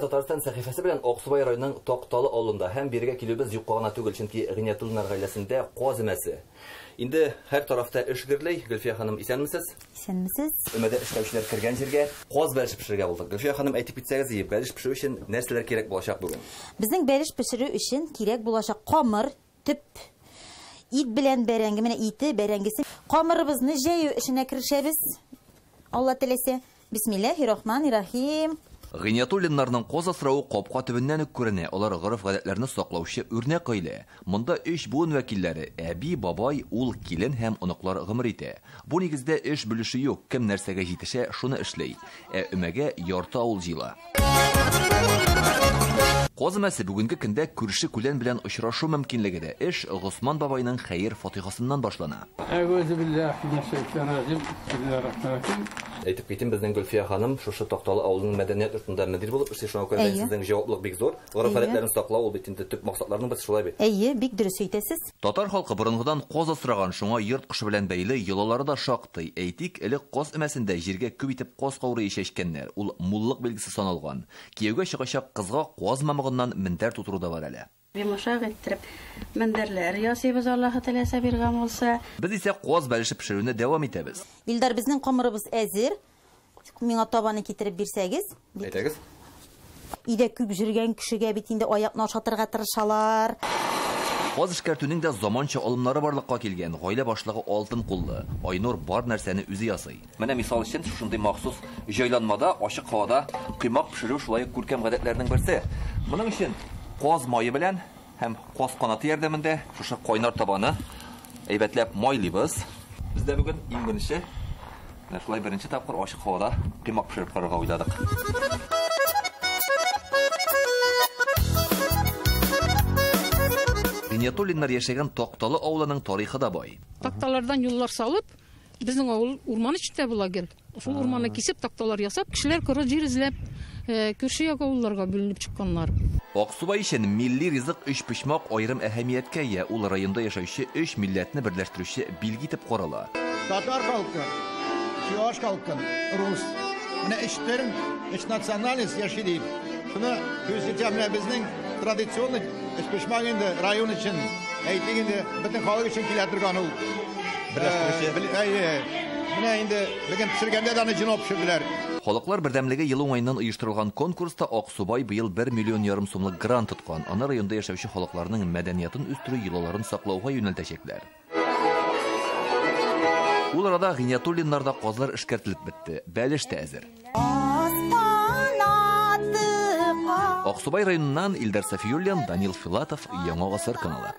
Татарстан сәхифәсе белән Аксубай районының Такталы авылында һәм бирегә килүебез юкка гына түгел, чөнки Гыйниятуллиннар гаиләсендә каз өмәсе. Инде һәр тарафта эш гөрли. Гөлфия ханым, исәнмесез? Исәнмесез. Өмәдә эшләүчеләр кергән җиргә каз бәлеше пешерергә булдык. Гөлфия ханым, әйтеп китсәгез, бәлеш пешерү өчен нәрсәләр кирәк булачак бүген? Безнең бәлеш пешерү өчен кирәк булачак камыр, төп, ит белән бәрәңге, менә ите, бәрәңгесе. Камырыбызны җәю эшенә керешәбез. Алла теләсә. Бисмиллаһир-рахманир-рахим. Гыйниятуллиннарның каз асравы капка төбеннән үк күренә. Алар гореф-гадәтләрне саклаучы үрнәк гаилә. Монда өч буын вәкилләре – әби, бабай, ул, килен һәм оныклар гомер итә. Бу нигездә эш бүлеше юк, кем нәрсәгә җитешә, шуны эшли. Ә өмәгә ярты авыл җыела. Каз өмәсе бүгенге көндә күрше күлән белән очрашу мөмкинлеге дә. Эш Госман бабайның хәер фатихасыннан башлана. Әйтеп китим, безнең Гөлфия ханым шушы Такталы авылының мәдәният йортында мөдир булып эшли, шуңа күрә сезнең җаваплылык бик зур. Гореф-гадәтләрне саклау ул бит инде төп максатларның берсе, шулай бит? Әйе, бик дөрес әйтәсез. Татар халкы борынгыдан каз асраган, шуңа йорт кошы белән бәйле йолалары да шактый. Әйтик, элек каз өмәсендә җиргә күп итеп каз каурые чәчкәннәр, ул муллык билгесе саналган. Кияүгә чыгачак кызга каз мамыгыннан мендәр тутыру да бар әле. Йомшак иттереп мендәрләр ясыйбыз, Аллаһы теләсә биргән булса. Без исә каз бәлеше пешерүне дәвам итәбез. Илдар, безнең камырыбыз әзер. Миңа табаны китереп бирсәгез. Әйтәгез. Өйдә күп йөргән кешегә бит инде аякны ашатырга тырышалар. Каз эшкәртүнең дә заманча алымнары барлыкка килгән. Гаилә башлыгы алтын куллы. Айнур бар нәрсәне үзе ясый. Менә мисал өчен шушындый махсус җайланмада ачык һавада коймак пешерү шулай ук күркәм гадәтләрнең берсе. Моның өчен каз мае белән һәм каз канаты ярдәмендә шушы кайнар табаны әйбәтләп майлыйбыз. Бездә бүген иң беренче менә шулай беренче тапкыр ачык һавада коймак пешереп карарга уйладык. Гыйниятуллиннар яшәгән Такталы авылының тарихы да бай. Такталардан юллар салып, безнең авыл урман эчендә була гел. Шул урманны кисеп, такталар ясап, кешеләр коры җир эзләп, күрше як авылларга бүленеп чыкканнар. Аксубай өчен милли ризык өчпочмак аерым әһәмияткә ия. Ул районда яшәүче өч милләтне берләштерүче билге итеп карала. Татар халкы, чуаш халкы, рус. Менә өч төр, өч национальность яши дип. Шуны күрсәтә менә безнең традиционный өчпочмак инде район өчен, әйтик инде, бөтен халык өчен килә торган ул. Берләштерүче. Менә инде бүген пешергәндә дә аны җыйнап пешерделәр. Халыклар бердәмлеге елы уңаеннан оештырылган конкурста Аксубай быел 1 миллион ярым сумлык грант тоткан. Аны районда яшәүче халыкларның мәдәниятын үстерү, йолаларын саклауга юнәлтәчәкләр. Ул арада Гыйниятуллиннарда казлар эшкәртелеп бетте. Бәлеш тә әзер. Аксубай районыннан Илдар Сафиуллин, Данил Филатов, Яңа Гасыр каналы.